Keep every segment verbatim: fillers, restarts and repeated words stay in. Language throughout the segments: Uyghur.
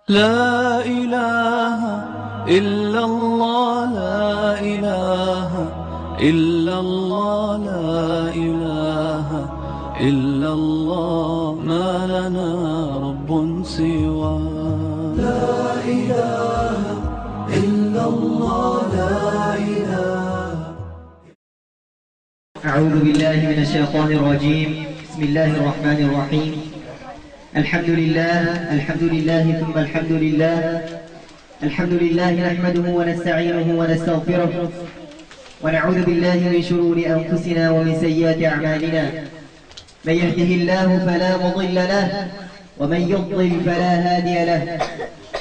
لا إله إلا الله، لا إله إلا الله، لا إله إلا الله، ما لنا رب سواه. لا إله إلا الله، لا إله. أعوذ بالله من الشيطان الرجيم. بسم الله الرحمن الرحيم. الحمد لله، الحمد لله، ثم الحمد لله. الحمد لله نحمده ونستعينه ونستغفره، ونعوذ بالله من شرور أنفسنا ومن سيئات أعمالنا. من يهده الله فلا مضل له، ومن يضلل فلا هادي له.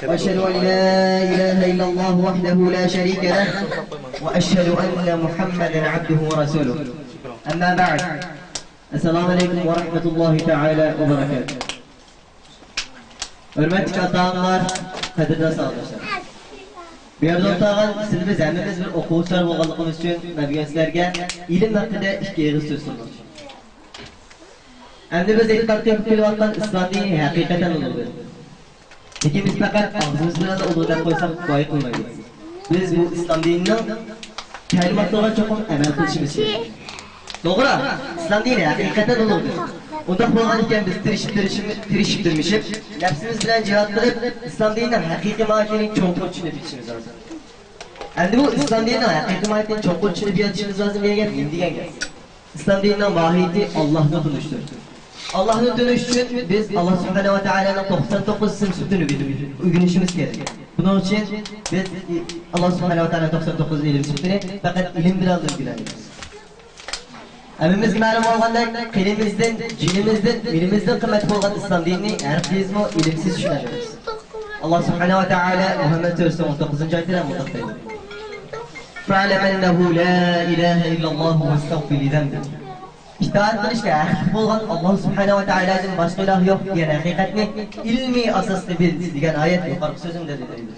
وأشهد أن لا إله إلا الله وحده لا شريك له، وأشهد أن محمدا عبده ورسوله. أما بعد. السلام عليكم ورحمة الله تعالى وبركاته. ھۆرمەتلىك ئاتا-ئانىلار، قەدىردان ساۋاقداشلار. بۇ يەردە ئولتۇرغان سىلىمىز ھەممىمىز بىر ئوقۇغۇچىلار بولغانلىقىمىز ئۈچۈن، مەن بۈگۈن سىلەرگە ئىلىم ھەققىدە ئىككى ئېغىز سۆز سۆزلىمەكچى. ئەمدى بىز ئېتىقاد قىلىپ كېلىۋاتقان ئىسلام دىنى ھەقىقەتەن ئۇلۇغدۇر. لېكىن بىز پەقەت ئاغزىمىز بىلەن ئۇلۇغ دەپ قويساق كۇپايە قىلمايدۇ. بىز بۇ ئىسلام دىنىنىڭ تەلىماتلىرىغا چوقۇم ئەمەل قىلىشىمىز كېرەك. توغرا، ئىسلام دىنى ھەقىقەتەن ئۇلۇغدۇر. ئۇنداق بولغان ئىكەن، بىز تىرىشىپ، تىرىشىپ، تىرىشىپ، تىرمىشىپ، نەپسىمىز بىلەن جىھاد قىلىپ، ئىسلام دىنىنىڭ ھەقىقىي ماھىيىتىنى چوڭقۇر چۈشىنىپ يېتىشىمىز لازىم. ئەمدى بۇ ئىسلام دىنىنىڭ ھەقىقىي ماھىيىتىنى چوڭقۇر چۈشىنىپ يېتىشىمىز لازىم دېگەن گەپ نېمە دېگەن گەپ؟ ئىسلام دىنىنىڭ ماھىيىتى ئاللاھنى تونۇشتۇر. ئاللاھنى تونۇش ئۈچۈن بىز ئاللاھ سۇبھانەھۇ ۋە تائالانىڭ توقسان توققۇز ئىسىم سۈپىتىنى ئۆگىنىش-، ئۆگىنىشىمىز كېرەك. بۇنىڭ ئۈچۈن بىز ئاللاھ سۇبھانەھۇ ۋە تائالانىڭ توقسان توققۇز ئىلىم سۈپىتىنى پەقەت ئىلىم بىلەن ئۆگىنەلەيمىز. ھەممىمىزگە مەلۇم بولغاندەك، قېنىمىزدىن، جېنىمىزدىن، مېلىمىزدىن قىممەت بولغان ئىسلام دىنىنى ھەرگىزمۇ ئىلىمسىز چۈشىنەلمەيمىز. ئاللاھ سۇبھانەھۇ ۋە تائالا مۇھەممەد سۈرىسىنىڭ ئون توققۇزىنچى ئايىتىدە مۇنداق دەيدۇ: فاعلم أنه لا إله إلا الله واستغفر لذنبك. ئىتائەت قىلىشقا ھەقلىق بولغان ئاللاھ سۇبھانەھۇ ۋە تائالادىن باشقا ئىلاھ يوق دېگەن ھەقىقەتنى ئىلمىي ئاساستا بىل دېگەن ئايەت يۇقىرىقى سۆزۈمدە دەيدۇ.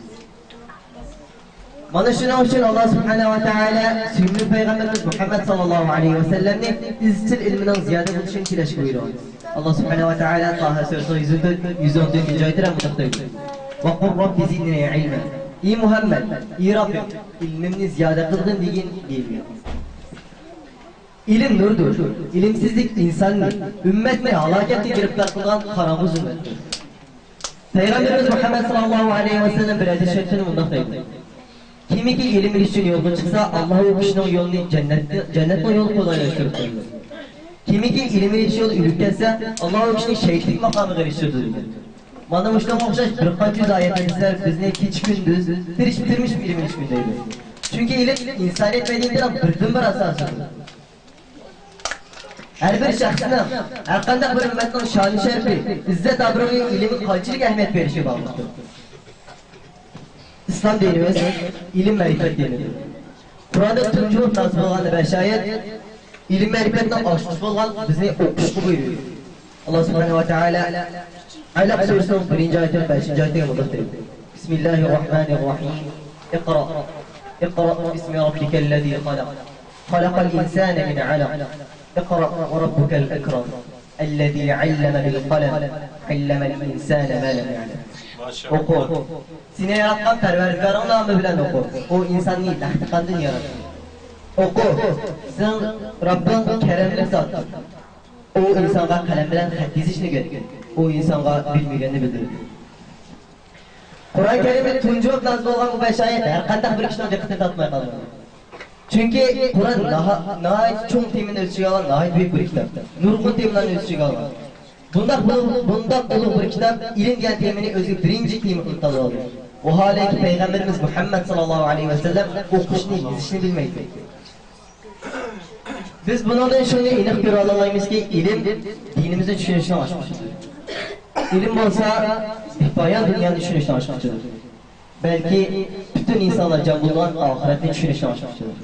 مانا شۇنىڭ ئۈچۈن ئاللاھ سۇبھانەھۇ ۋە تائالا سۆيۈملۈك پەيغەمبىرىمىز مۇھەممەد ساللاللاھۇ ئەلەيھى ۋەسەللەمنى ئىزچىل ئىلمىنىڭ زىيادە بولۇشىنى تىلەشكە بۇيرۇغان. ئاللاھ سۇبھانەھۇ ۋە تائالا تاھا سۈرىسىنىڭ يۈز ئون تۆت، يۈز ئون تۆتىنچى ئايىتىدە مۇنداق دەيدۇ: وقل رب زدني علما. ئى مۇھەممەد، ئى رەببىم، ئىلمىمنى زىيادە قىلغىن دېگىن دېيىلگەن. ئىلىم نۇردۇر. ئىلىمسىزلىك ئىنساننى، ئۈممەتنى ھالاكەتكە گىرىپتار قىلغان قاراڭغۇ زۇلمەتتۇر. پەيغەمبىرىمىز مۇھەممەد ساللاللاھۇ ئەلەيھى ۋەسەللەم بىر ھەدىس شەرىپتە مۇنداق دەيدۇ: كىمكى ئىلىم ئېلىش ئۈچۈن يولغا چىقسا، ئاللاھ ئۇ كىشىنىڭ يولىنى جەننەتكە، جەننەتنىڭ يولىغا قولايلاشتۇرۇپ قويىدۇ. كىمكى ئىلىم ئېلىش يولى ئۆلۈپ كەتسە، ئاللاھ ئۇ كىشىنى شەھىدلىك ماقامىغا ئېرىشتۈرىدۇ، دېگەن. مانا مۇشۇنىڭغا ئوخشاش بىر قانچە يۈز ئايەت ھەدىسلەر بىزنى كېچە-كۈندۈز تىرىشىپ-تىرمىشىپ ئىلىم ئېلىشقا ئۈندەيدۇ. چۈنكى ئىلىم ئىنسانىيەت مەدەنىيىتىنىڭ بىردىنبىر ئاساسىدۇر. ھەر بىر شەخسنىڭ، ھەرقانداق بىر ئۈممەتنىڭ شانى-شەرىپى، ئىززەت-ئابرۇيى ئىلىمگە قانچىلىك ئەھمىيەت بېرىشىگە باغلىقتۇر. ئىسلام دىنىمىز ئىلىم-مەرىپەت دىنىدۇر. قۇرئاندا تۇنجى بولۇپ نازىل بولغان بەش ئايەت ئىلىم-مەرىپەتنىڭ ئاچقۇچى بولغان بىزنى ئوقۇشقا بۇيرۇيدۇ. ئاللاھ سۇبھانەھۇ ۋە تائالا ئەلەق سۈرىسىنىڭ بىرىنچى ئايىتىدىن بەشىنچى ئايىتىگە مۇنداق دەيدۇ: بسم الله الرحمن الرحيم. اقرأ، اقرأ باسم ربك الذي خلق. خلق الإنسان من علق. اقرأ وربك الأكرم. الذي علم بالقلم. علم الإنسان ما لم يعلم. ئوقۇ. سېنى ياراتقان پەرۋەردىگارىڭ نامى بىلەن ئوقۇ. ئۇ ئىنساننى لەختە قاندىن ياراتتى. ئوقۇ. سېنىڭ رەببىڭ كەرەملىك زاتتۇر. ئۇ ئىنسانغا قەلەم بىلەن خەت يېزىشنى ئۆگەتكەن. ئۇ ئىنسانغا بىلمىگەننى بىلدۈردى. قۇرئان كەرىمدە تۇنجى بولۇپ نازىل بولغان بۇ بەش ئايەت ھەر قانداق بىر كىشىنىڭ دىققىتىنى تارتماي قالمىدى. چۈنكى قۇرئان ناھا-، ناھايىتى چوڭ تېمىنى ئۆز ئىچىگە ئالغان ناھايىتى بۈيۈك بىر كىتاب. نۇرغۇن تېمىلارنى ئۆز ئىچىگە ئالغان. بۇنداق بۇ-، بۇنداق ئۇلۇغ بىر كىتاب ئىلىم دېگەن تېمىنى ئۆزىگە بىرىنچى تېما قىلىپ تاللىۋالدى. ۋاھالەنكى پەيغەمبىرىمىز مۇھەممەد ساللاللاھۇ ئەلەيھى ۋەسەللەم ئوقۇشنى، يېزىشنى بىلمەيتتى. بىز بۇنىڭدىن شۇنى ئېنىق كۆرۈۋالالايمىزكى، ئىلىم دىنىمىزنى چۈشىنىشنىڭ ئاچقۇچىدۇر. ئىلىم بولسا بىپايان دۇنيانى چۈشىنىشنىڭ ئاچقۇچىدۇر. بەلكى پۈتۈن ئىنسانلار جەم بولىدىغان ئاخىرەتنى چۈشىنىشنىڭ ئاچقۇچىدۇر.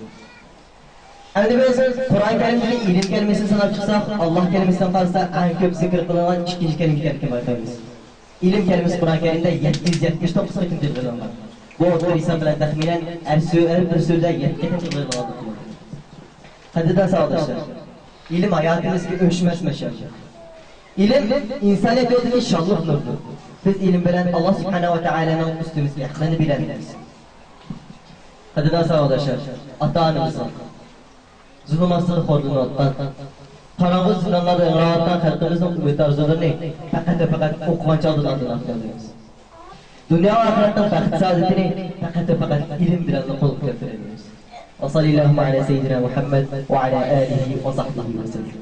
ئەمدى بىز قۇرئان كەرىمدىكى ئىلىم كەلىمىسىنى ساناپ چىقساق، ئاللاھ كەلىمىسىدىن قارىسا ئەڭ كۆپ زىكىر قىلىنغان ئىككىنچى كەلىمە ئىكەنلىكىنى بايقايمىز. ئىلىم كەلىمىسى قۇرئان كەرىمدە يەتتە يۈز يەتمىش توققۇز قېتىم تىلغا ئېلىنغان. بۇ ئوتتۇرا ھېساب بىلەن تەخمىنەن ھەر سۈ-، ھەر بىر سۈرىدە يەتتە قېتىم تىلغا ئېلىنغان. قەدىردان ساۋاقداشلار، ئىلىم ھاياتىمىزدىكى ئۆچمەس مەشئەل. ئىلىم ئىنسانىيەت يولىدىكى شانلىق نۇردۇر. بىز ئىلىم بىلەن ئاللا سۇبھانەھۇ ۋە تائالانىڭ ئۈستىمىزدىكى ھەقلەرنى بىلەلمەيمىز. قەدىردان ساۋاقداشلار، ئاتا-ئانىمىزنىڭ زۇلۇم ئاستىدا خورلىنىۋاتقان، قاراڭغۇ زىندانلاردا ھىڭراۋاتقان خەلقىمىزنىڭ ئۈمىد-ئارزۇلىرىنى پەقەت ۋە پەقەت ئوقۇغان چاغدىلا ئاندىن ئاقلايمىز. دۇنيا ۋە ئاخىرەتنىڭ بەخت-سائادىتىنى پەقەت ۋە پەقەت ئىلىم بىلەنلا قولغا كەلتۈرەلەيمىز. وصلى اللهم على سيدنا محمد وعلى آله وصحبه وسلم.